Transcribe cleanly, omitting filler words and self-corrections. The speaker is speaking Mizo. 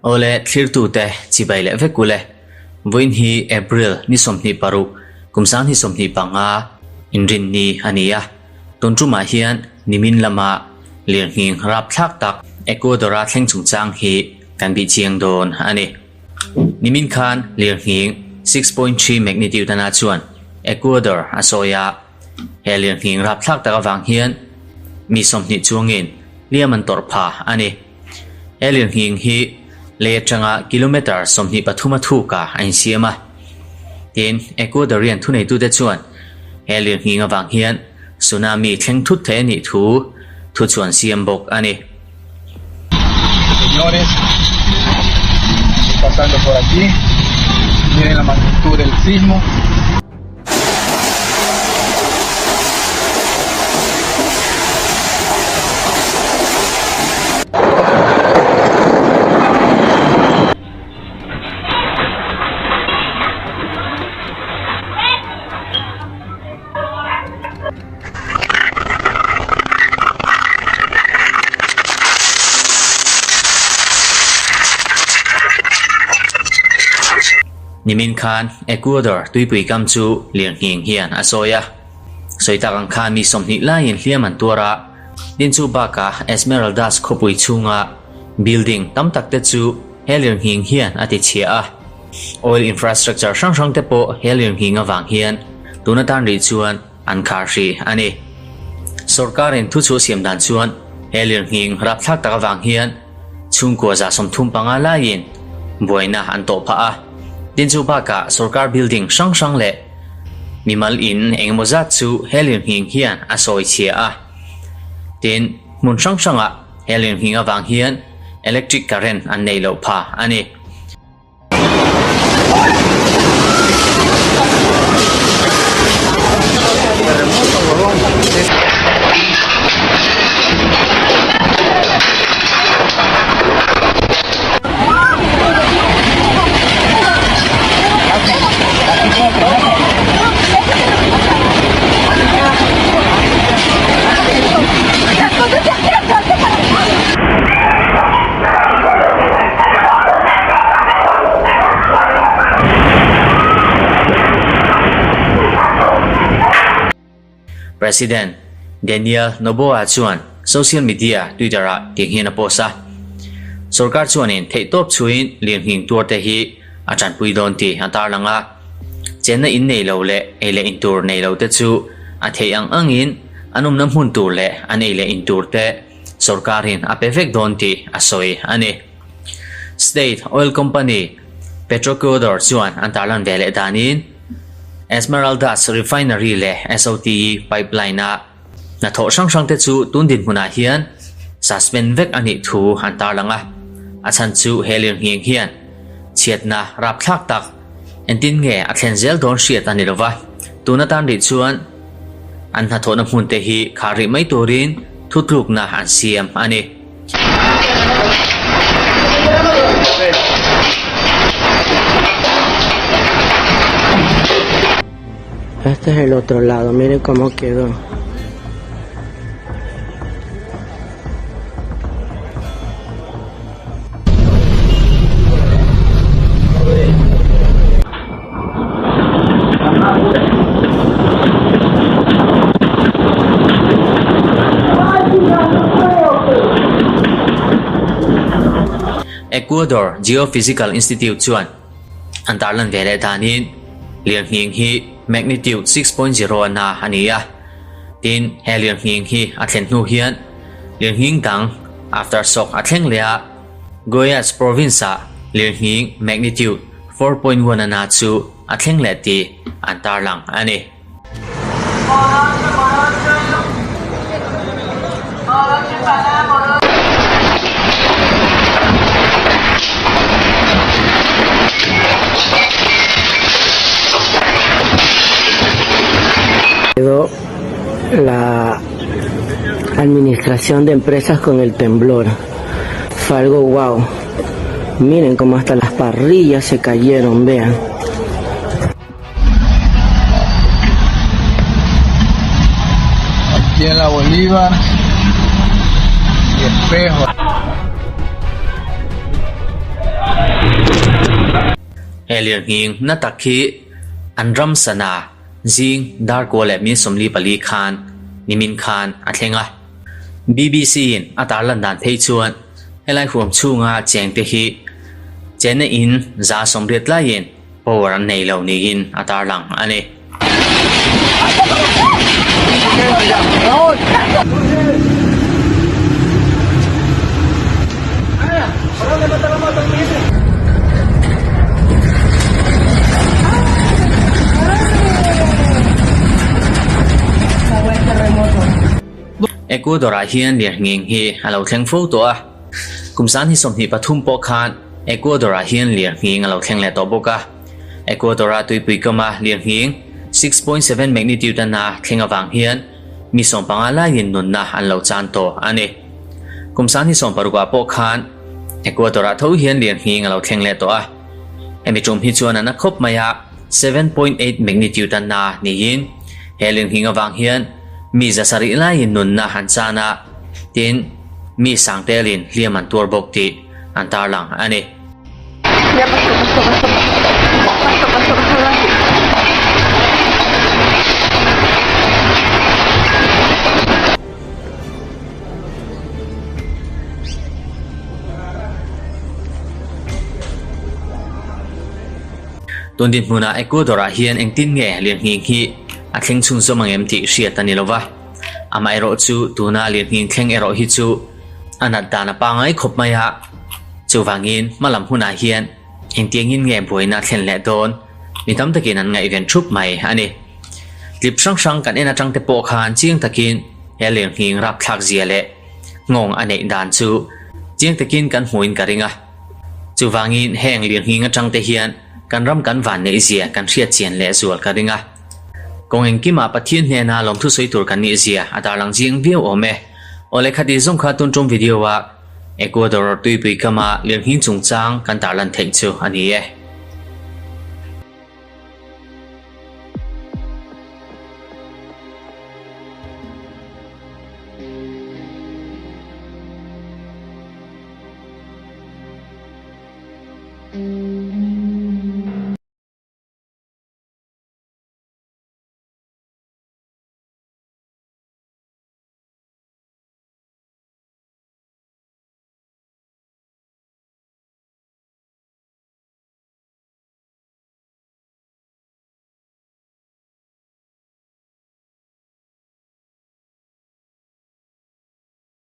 Awle thlirtute chibai leh vek ule. Vawiin hi April ni 26 kum 2025 inrinni a ni a. Tun tumah hian nimin lama lirnghing rapthlak tak Ecuador-a thleng chungchang hi kan bih chiang dawn a ni. Nimin khan lirnghing 6.3 magnitude ana chuan Ecuador a sawi a. He lirnghing rapthlak tak avang hian mi 20 chuangin hliam an tawrh pha a ni. He lirnghing hi lei atanga kilometre 23 a thukah a insiam a. Tin, Ecuadorian thuneitute chuan he lirnghing avang hian tsunami thleng thut thei a nih thu thu chuan siam bawk a ni. Señores, pasando por aquí, miren la magnitud del sismo. Nimin khan Ecuador tuipui kam chu lirnghing hian a sawi a. Sawi tak ang khan mi 20 laiin hliam an tuar a, tin chu bakah Esmeraldas khawpui chhunga building tam tak te chu he lirnghing hian a ti chhia a. Oil infrastructure hrang hrang te pawh he lirnghing avang hian tun atan rih chuan an khar hrih a ni. Sorkarin thu chhuah siam dan chuan he lirnghing rapthlak tak avang hian chhungkua 35 laiin buaina an tawh phah a. Tin chu bakah sorkar building hrang hrang leh mimal in engemaw zat chu he lirnghing hian a sawi chhia a. Tin, hmun hrang hrangah he lirnghing avang hian electric current an nei loh pha a ni. President Daniel Noboa chuan social media Twitter-ah tiang hian a post a, Sorkar chuanin theihtawp chhuiin lirnghing tuarte hi a tanpui dawn tih a tarlang a. Chenna in nei lo leh ei leh in tur nei lo te chu a theih ang angin an awmna hmun tur leh an ei leh in tur te sorkarin a pe vek dawn tih a sawi a ni. State oil company Petroecuador chuan an tarlan ve leh danin Esmeraldas refinery leh SOTE pipeline-a hnathawh hrang hrang te chu tun dinhmunah hian suspend vek a nih thu an tarlang a. A chhan chu he lirnghing hian chhiatna rapthlak tak entin nge a thlen zel dawn hriat a ni lova. Tun atan rih chuan an hnathawhna hmun te hi khar rih mai turin thutlukna an siam a ni. Este es el otro lado, miren cómo quedó. Ecuador Geophysical Institute chuan an tarlan ve leh danin lirnghing hi magnitude 6.0 a na a ni a. Tin, he lirnghing hi a thlen hnu hian lirnghing dang aftershock a thleng leh a. Goiás province-ah lirnghing magnitude 4.1 a na chu a thleng leh tih an tarlang a ni. Quedó la administración de empresas con el temblor. Fue algo guau. Miren cómo hasta las parrillas se cayeron, vean. Aquí en la Bolívar. espejo. He lirnghing na tak hi an ram sana zing dar kua leh min 44 khan nimin khan a thleng a. BBC in a tarlan dan phei chuan helai huam chhunga chengte hi chenna in 80 laiin power an nei lo niin a tarlang a ni. Ecuador-ah hian lirnghing hi a lo thleng fo tawh a, kum 2023 pawh khan Ecuador-ah hian lirnghing a lo thleng leh tawh bawk a. Ecuador-a tuipui kama lirnghing 6.7 magnitude a na thleng avang hian mi 15 laiin nunna an lo chan tawh a ni. Kum 2016-ah pawh khan Ecuador-ah tho hian lirnghing a lo thleng leh tawh a, hemi tum hi chuan a na khawp mai a, 7.8 magnitude a na niin he lirnghing avang hian mi 700 laiin nunna an chan a, tin, mi sang telin hliam an tuar bawk tih an tarlang a ni. Tun dinhmunah Ecuador-ah hian engtin nge lirnghing hi a thleng chhunzawm ang em tih hriat a ni lo va. Amaherawhchu tuna lirnghing thleng erawh hi chu a nat dan a pangngai khawp mai a, chuvangin hma lam hunah hian engtiangin nge buaina thlen leh dawn mi tam takin an ngaihven thup mai a ni. Tlip hrang hrang kan en atang te pawh khan chiang takin he lirnghing rapthlak zia leh nghawng a neih dan chu chiang takin kan hmuin ka ring a. Chuvangin heng lirnghing atang te hian kan ram kan van neih zia kan hriat chian leh zual ka ring a. Kawng engkimah Pathian hnena lawmthu sawi tur kan nih zia a tarlang chiang viau awm e. Awle khati zawng kha tun tum video ah Ecuador tuipui kama lirnghing chungchang kan tarlan theih chu a ni e.